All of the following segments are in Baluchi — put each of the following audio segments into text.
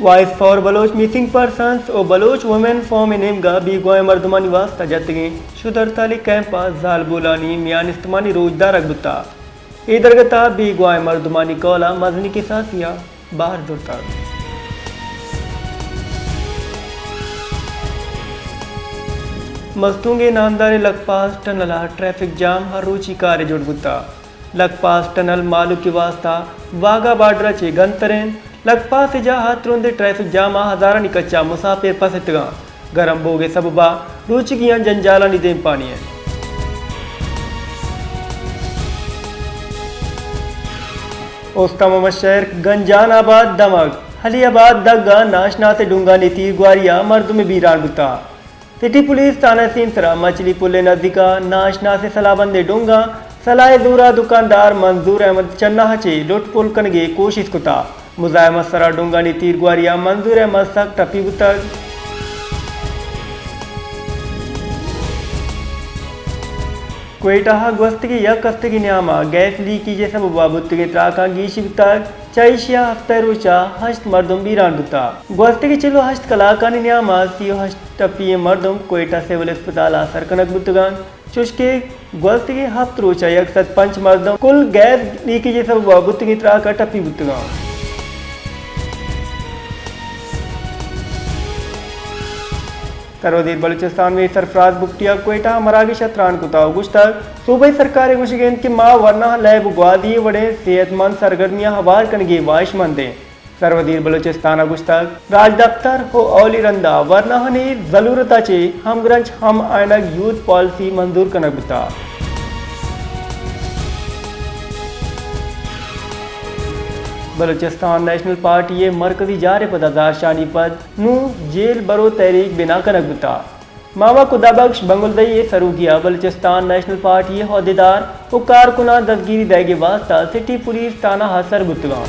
Voice for Baloch missing persons و بلوچ ویمن فورم ء نیمگا بیگواہیں مردمانی واستا جتگیں شد ہڑتالی کیمپ ء زالبولانی میان استمانی روچ دارگ بوتا۔ اے درگت ء بیگواہیں مردمانی کہول ء مزنیں کساسے ء بہر زرتگ۔ مستونگ ء نامداریں لکھ پاس ٹنل ء ٹریفک جام ہر روچی کارے جوڑ بوتا۔ لکھ پاس ٹنل مہلوک ء واستا واگھا بارڈر ء چہ گنتر انت۔ لکھ پاس ء جاہ ء ترندیں ٹریفک جام ء ہزارانی کچا مساپر پس اتگاں۔ گرم بوگ ء سبب ء روچیگیاں جنجالانی دیمپانی انت۔ اوستہ محمد شہر، گنجان آباد دمگ، علی آباد دگ ء ناشناسیں ڈونگانی تیرگواری ء مردمے بیران بوتگ۔ سٹی پولیس تھانہ سیمسر ء مچھلی پل ء نزیک ء ناشناسیں سلاہ بندیں ڈونگاں سلاہ ء زور ء دکاندار منظور احمد چناہ ء چہ لٹ پل کنگ ء کوشست کتگ۔ مزاحمت سرا ڈونگانی تیرگواری ء منظور احمد سک ٹپی بوتگ۔ کوئٹہ ء گوستگیں یک ہفتگے نیام ء گیس لیکیج ء سبب ء بوتگیں تراکاں گیشی بوتگ، چہ ایشی ء ہفتہ ء روچ ء ہشت مردم بیران بوتگ۔ گوستگیں چل ء ہشت کلاکانی نیام ء سی ء ہشت ٹپی ئیں مردم کوئٹہ سول اسپتال ء سر کنگ بوتگ انت، چوشکہ گوستگیں ہپت روچ ء یک سد پنچ مردم کل گیس لیکیج ء سبب ء بوتگیں تراک ء ٹپی بوتگ انت۔ سروزیر بلوچستان میر سرفراز بگٹی ء کوئٹہ ء مراگش ء تران کتگ ء گوشتگ، صوبائی سرکار ء گوشگ انت کہ ما ورنا لیب ء گوادی ء وڑیں صحت مند سرگرمیاں ہوار کنگ ء واہشمند ایں۔ سروزیر بلوچستان ء گوشتگ، راجدپتر ء اولی رند ء ورناہانی زلورت ء چہ ہمگرنچ ہم آیانگ یوتھ پالیسی منظور کنگ بوتگ۔ بلوچستان نیشنل پارٹی ء مرکزی جار ء پدا زہرشانی پد نوں جیل برو تحریک بنا کنگ بوتگ۔ ماما خدا بخش بنگلدئی ء سروکی ء بلوچستان نیشنل پارٹی ء عہدیدار ء کارکناں دزگیری دئیگ ء واستہ سٹی پولیس تھانہ ء سر بوتگاں۔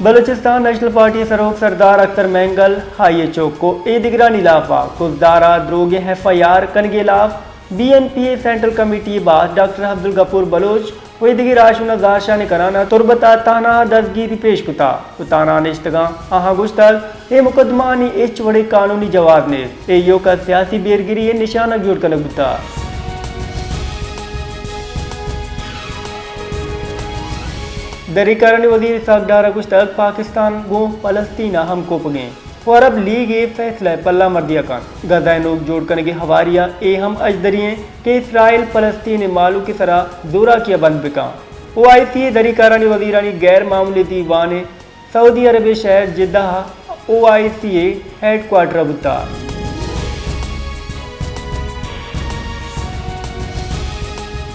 بلوچستان نیشنل پارٹی ء سروک سردار اختر مینگل آئی ء چک ء اے دگرانی لاف ء کزدار ء دروگیں ایف آئی آر کنگ ء لاف بی این پی ء سینٹرل کمیٹی ء باز ڈاکٹر عبدالغفور بلوچ و ایدگہ راہشون ء زہرشانی کنان ء تربت ء تھانہ ء دزگیری پیش کتگ و تھانہ ء نشتگاں آہاں گوشتگ، اے مقدمہانی ہچ وڑیں قانونی جواز نیست، اے ایوک ء سیاسی بیرگری ء نشانگ جوڑ کنگ بوتگ۔ دری کارانی وزیر اسحاق ڈار ء گوشتگ، پاکستان گوں فلسطین ء ہمکوپگ انت۔ و عرب لیگ ء فیصلہ ء پلہ مردی ء کنت۔ غزہ ء نوک جوڑ کنگ ء ہواری ء اے ہم اژدری انت کہ اسرائیل فلسطین ء مہلوک ء سرا زوراکی ء بند بہ کنت۔ او آئی سی ء دری کارانی وزیرانی غیر معمولی دیوان ء سعودی عرب ء شہر جدہ ء او آئی سی ء ہیڈ کوارٹر ء بوتگ۔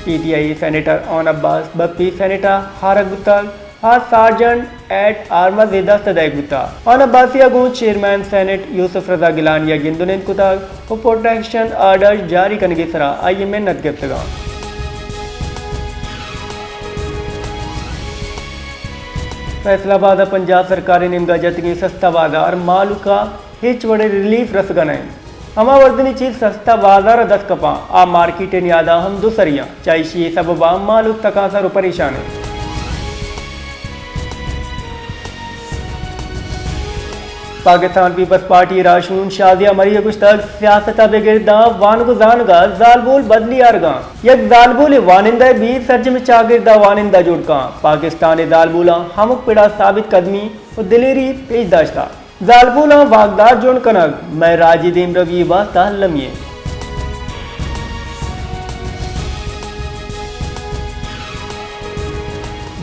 پی ٹی آئی ء سینیٹر اون عباس بپی سینیٹ ء آرگ بوتگ۔ آ سارجنٹ ایٹ آرمز ء دست ء دئیگ بوتگ۔ آن عباسی ء گوں چیئرمین سینیٹ یوسف رضا گیلانی ء گند ء نند کتگ ء پروٹیکشن آرڈر جاری کنگ ء سرا آئی ء منت گپتگ انت۔ فیصل آباد ء پنجاب سرکار ء نیمگا جتگیں سستا بازار مہلوک ء ہچ وڑیں ریلیف رسگ ء نہ انت۔ ہما وردنی چیز سستا بازار ء دست کپاں، آ مارکیٹ ء نیادا ہم دو سری آں، چہ ایشی ء سبب ء مہلوک تکانسر و پریشان انت۔ پاکستان پیپلز پارٹی ء راہشون شازیہ مری ء گوشتگ، سیاست ء بگر داں وانگ و زانگ ء زالبول بدلی آرگاں، یک زالبولے وانندہ ء بیت سرجمیں چاگرد ء وانندہ جوڑ کاں، پاکستان ء زالبولاں ہمک پڑا ثابت قدمی و دلیری پیش داشتہ۔ زالبولاں واکدار جوڑ کنگ مئے راجی دیمروی ء واستہ المی انت۔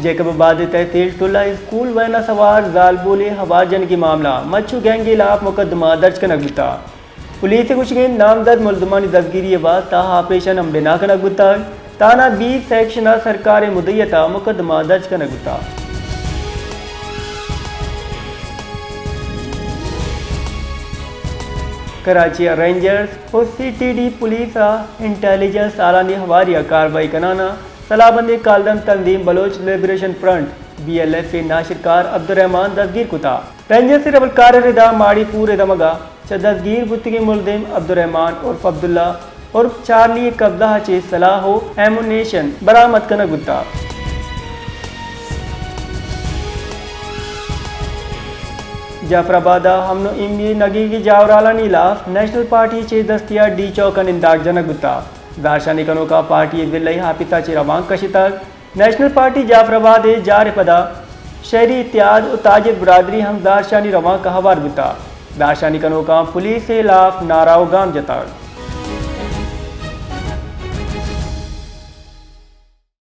جیکب آباد ء تحصیل ٹلہ اسکول وین ء سوار زالبولے ہوار جنگی معاملہ، مچو گینگ ء ہلاپ مقدمہ درج کنگ بوتگ۔ پولیس ء گوشگ انت نامزد ملزمانی دزگیری ء واستہ آپریشن ہم بنا کنگ بوتگ۔ تھانہ بی سیکشن ء سرکار ء مدعیت ء مقدمہ درج کنگ بوتگ۔ کراچی ء رینجرز و سی ٹی ڈی پولیس ء انٹیلیجنس آلانی ہواری ء کاروائی کنان ء سلاہ بندیں کالدم تنظیم Baloch liberation front, B L F, ء ناشرکار عبدالرحمان دزگیر کتگ۔ رینجرز ء ربلکار ء ردا ماڑی پور ء دمگ ء چہ دزگیر بوتگیں ملزم عبدالرحمان عرف عبداللہ عرف چارلی ء قبضہ ء چہ سلاہ و ایمونیشن برآمد کنگ بوتگ۔ جعفر آباد ء امن و ایمنی ء نگیگی جاورالانی لاف نیشنل پارٹی چہ دستی ء ڈی چوک ء ننداگ جنگ بوتگ۔ زہرشانی کنوکاں پارٹی ء ضلعی آپیس ء چہ روانک کشتگ۔ نیشنل پارٹی جعفر آباد ء جار ء پدا شہری اتحاد و تاجر برادری ہم زہرشانی روانک ء ہوار بوتگ۔ زہرشانی کنوکاں پولیس ء ہلاف نعرہ و گام جتگ۔